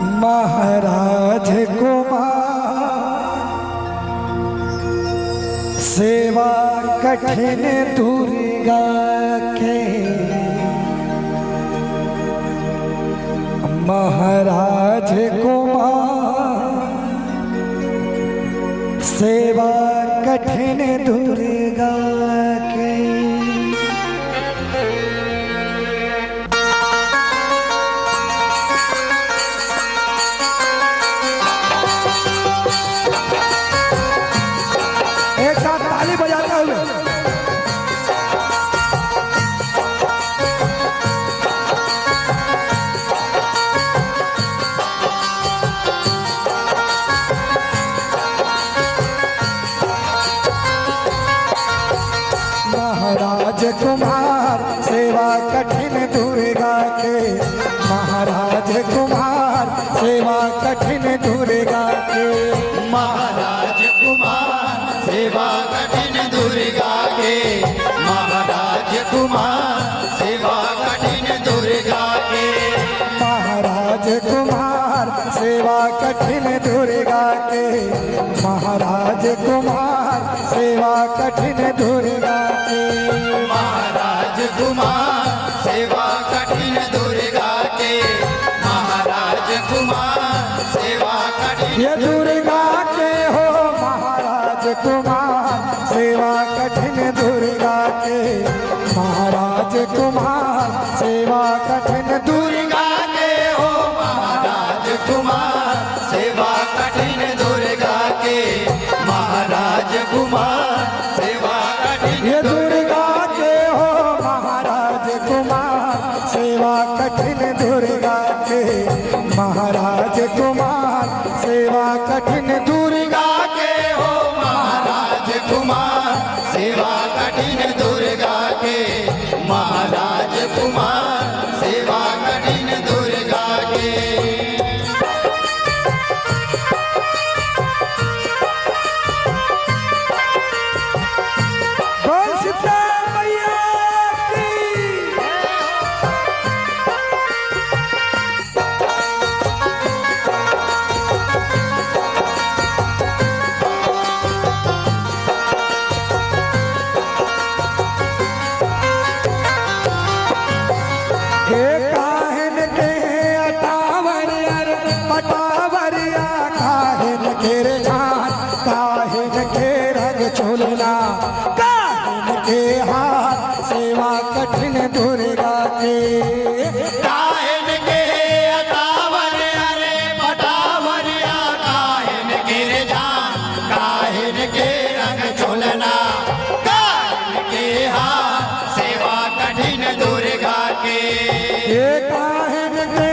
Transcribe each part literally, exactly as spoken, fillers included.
महाराज कुमार सेवा कठिन दुर्गा के। महाराज कुमार सेवा कठिन दुर्गा के। एक साथ ताली बजाते हुए। महाराज कुमार सेवा कठिन दुर्गा के। महाराज कुमार सेवा कठिन दुर्गा के। महाराज कुमार सेवा कठिन दुर्गा के। महाराज कुमार सेवा कठिन दुर्गा के। महाराज कुमार सेवा कठिन दुर्गा के। महाराज कुमार सेवा कठिन दुर्गा के। महाराज कुमार सेवा कठिन दुर्गा के। महाराज कुमार सेवा कठिन ये दुर्गा के हो महाराज कुमार सेवा कठिन दुर्गा के। महाराज कुमार सेवा कठिन दुर्गा के हो महाराज कुमार सेवा कठिन दुर्गा के। महाराज कुमार सेवा कठिन ये दुर्गा के हो महाराज कुमार सेवा कठिन दुर्गा के। महाराज कुमार सेवा कठिन दुर्गा के हो महाराज कुमार सेवा कठिन दुर्गा के। महाराज कुमार सेवा कठिन दुर्गा के। बोल सीता मैया की। हे काहिन के अटावर अर पटावरिया, काहिन के रे जान, काहिन के रंग चोलना, काहिन के हार सेवा कठिन दुर्गा के। काहिन के अटावर अरे पटावरिया, काहिन के रे जान, काहिन के रंग चोलना, काहिन के हार सेवा कठिन दुर्गा के। ये काहिन के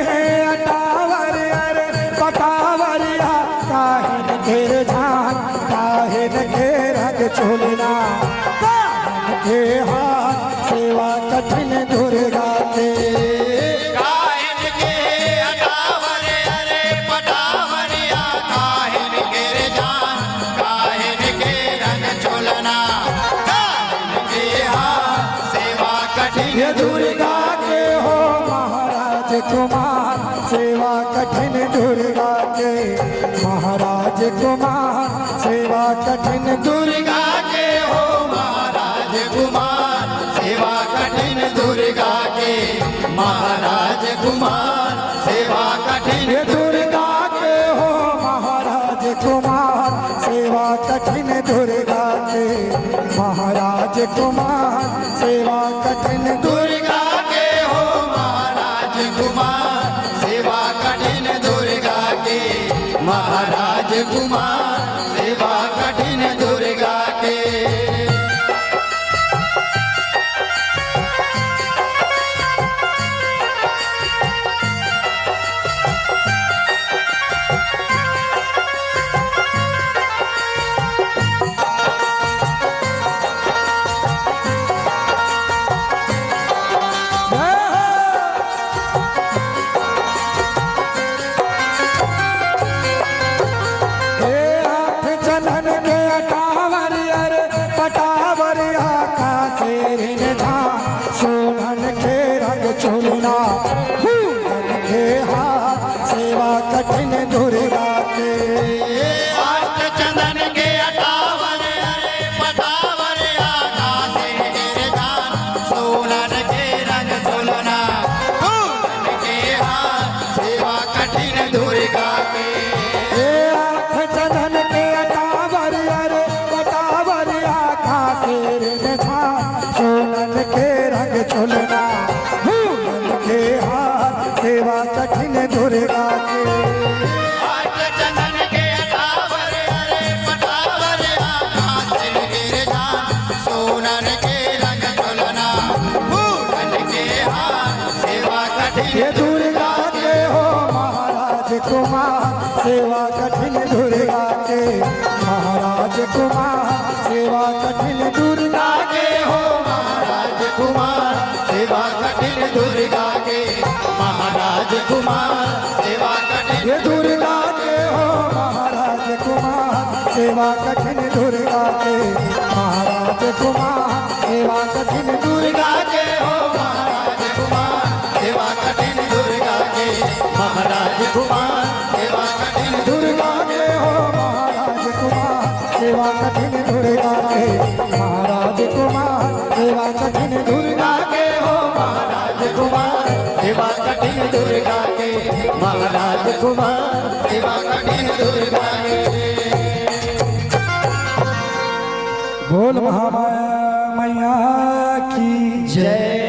अटावर अरे पटावरिया, काहिन के रे जान, काहिन के रंग चोलना, काहिन के हार सेवा कठिन दुर्गा के। काहिन के अटावर अरे पटावरिया, काहिन के रे जान, काहिन के रंग चोलना, काहिन के हार सेवा कठिन ये दुर्गा के हो महाराज कुमार सेवा कठिन दुर्गा के। महाराज कुमार सेवा कठिन दुर्गा के हो महाराज कुमार सेवा कठिन दुर्गा के। महाराज कुमार सेवा कठिन ये दुर्गा के हो महाराज कुमार सेवा कठिन दुर्गा के। महाराज कुमार सेवा कठिन दुर्गा के हो महाराज कुमार सेवा कठिन दुर्गा के। महाराज कुमार सेवा कठिन दुर्गा के। कठिन दुर्गा के। अष्ट चंदन के अटावर, अरे पटावर, आकाश गिर जान, सोनन के रंग चोलना, फूलन के हार, सेवा कठिन दुर्गा के। ए आठ चंदन के अटावर, अरे पटावर, आकाश गिर जान, सोनन के रंग चोलना, फूलन के हार, सेवा कठिन दुर्गा के। अष्ट चंदन के अटावर, अरे पटावर, आकाश गिर जान, सोनन के रंग चोलना, फूलन के हार, सेवा कठिन ये दुर्गा के हो महाराज कुमार, सेवा कठिन दुर्गा के महाराज कुमार, सेवा कठिन दुर्गा के हो महाराज कुमार, सेवा कठिन दुर्गा के महाराज कुमार, सेवा कठिन ये दुर्गा के हो महाराज कुमार, सेवा कठिन दुर्गा के महाराज कुमार, सेवा कठिन दुर्गा दुर्गा के हो महाराज कुमार, सेवा कठिन दुर्गा के महाराज कुमार, सेवा कठिन दुर्गा के हो महाराज कुमार, सेवा कठिन दुर्गा के महाराज कुमार, सेवा कठिन दुर्गा के हो महाराज कुमार, सेवा कठिन दुर्गा के महाराज कुमार, सेवा कठिन दुर्गा के। बोल महामाया मैया की जय।